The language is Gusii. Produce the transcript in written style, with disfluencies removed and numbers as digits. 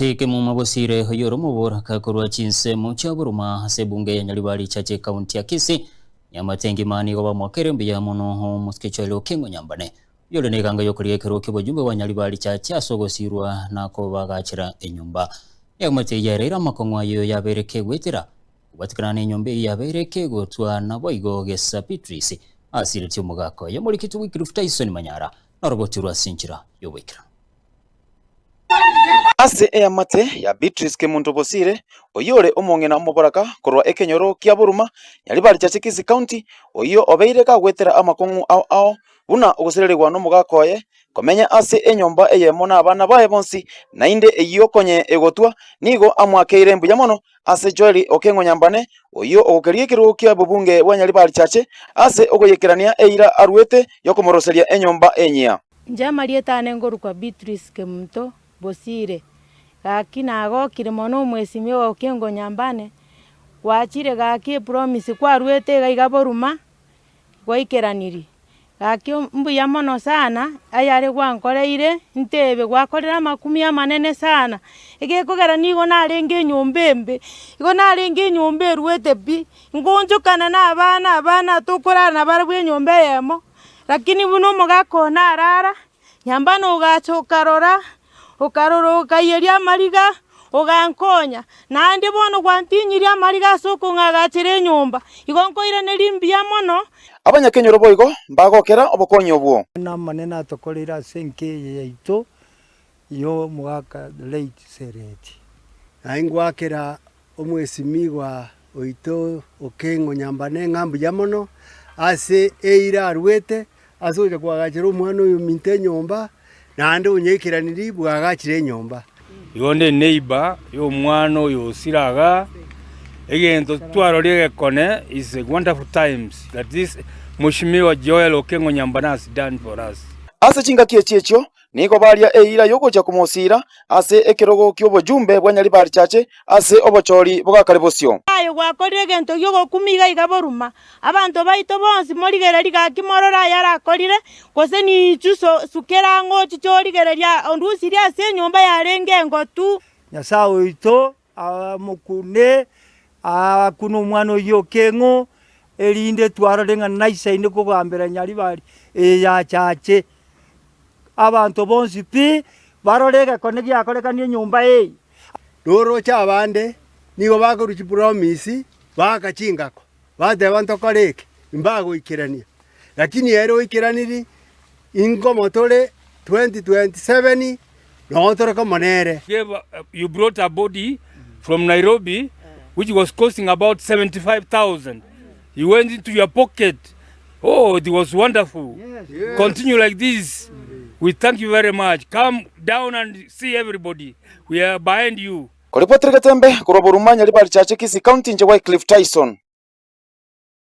Kemuma Bosire oyio ore omoboraka korwa chinsemo chia Buruma ase ebunge ya Nyaribari Church ekaunti ya Kisii, Nyamate engima nigo bamoakeire mbuya mono omosike Joel Okengo Nyambane oyio ore neganga yokorigia ekerogo ki'obojumbe bwa Nyaribari Church ase ogosirwa na kobagachera enyomba. Eamate eyio yaereire amakong'u ayio yabeire kegwetera kobwatikana nenyomba eyio yabeire kegotwa naboigo Gesa Beatrice asiretie omogaka oye Omorikiti Wycliffe Tyson Manyara norogotirwe ase enchera y'oboikeranu. Ase eamate ya Beatrice Kemunto Bosire, oyio ore omong'ina omoboraka korwa ekenyoro kia Boruma, Nyaribari Chache Kisii County, oyio obeire kagwetera amakong'u ao ao buna ogosererigwa nomogaka oye, komenya ase enyomba eyemo nabana baye bonsi, naende eyio konye egotwa, nigo amoakeire mbuya mono ase Joel Okeng'o Nyambane, oyio ogokeria ekerogo kia bobunge bwa Nyaribari Chache ase ogoyekerania eira aruete yokomoroseria enyomba enyia. Inche amarieta ane nkorokwa Beatrice Kemunto Bosire, gaki nagokire mono omwesimia ogo Okengo Nyambane, gwachire gaki epromise kwaruete iga iga boruma, gwaikeranirie. Gaki mbuya mono sana, ayare gwankoreire, ntebe gwakorire amakumia amanene sana, egekogera nigo narenge enyomba embe, igo narenge enyomba eruete pi, ngonchokana na abana abana tokorara nabarabwo enyomba eyemo. Lakini buna omogaka one arara, nyambane ogacha okarora, okarora okaiyeria amariga, ogankonya, naende bono gwantinyirie amariga ase okong'agachera enyomba, igo nkoiraneria mbuya mono. Abanyakenyoro boigo mbagokera obokonyi obwo. Amanene atokoreire ase enka eye yaito y'omogaka late Sereti. Naye ngwakera Omwesimigwa oito Okeng'o Nyambane ng'a mbuya mono ase eira aruete ase ogocha koagachera omwana oyo ominto enyomba, naende onyaikeranirie bwagachire enyomba. Igo onde eneighbour ya omwana oyo osire igaa, egento twarorire egekone is a wonderful times that this Mweshimiwa Joel Okeng'o Nyambane has done for us. Ase chingaki echi echio Nigo baria eira y'ogochia komosiira ase ekerogo ki'obojumbe bwa Nyaribari Chache ase obochori bogakare bosio. Aye gwakorire egento gi'ogokumia iga iga boruma, abanto baito bonsi morigererie gaki morore ayarakorire, gose ninchu sukera ang'e ochiche origererie ondusirie ase enyomba yarenge engotu. Nyasae oito amokune, akune omwana oyio okeng'u, erinde twarore ng'a naisaine kogambera Nyaribari eye yachache. Abanto bonsi pi barore egekone giakorekania enyomba eye. Roroche abande nigo bakorwa chipromise baaka chingako, bateba ntokore eke, mbagoikerania. Lakini ere oikeraniri inkomo tore 2027 noo tore komo nere. You brought a body from Nairobi which was costing about 75,000. You went into your pocket. Oh, it was wonderful. Continue like this. We thank you very much. Come down and see everybody. We are behind you. Koripotera Getembe korwa Boruma, Nyaribari Chache, Kisii County, inche Wycliffe Tyson.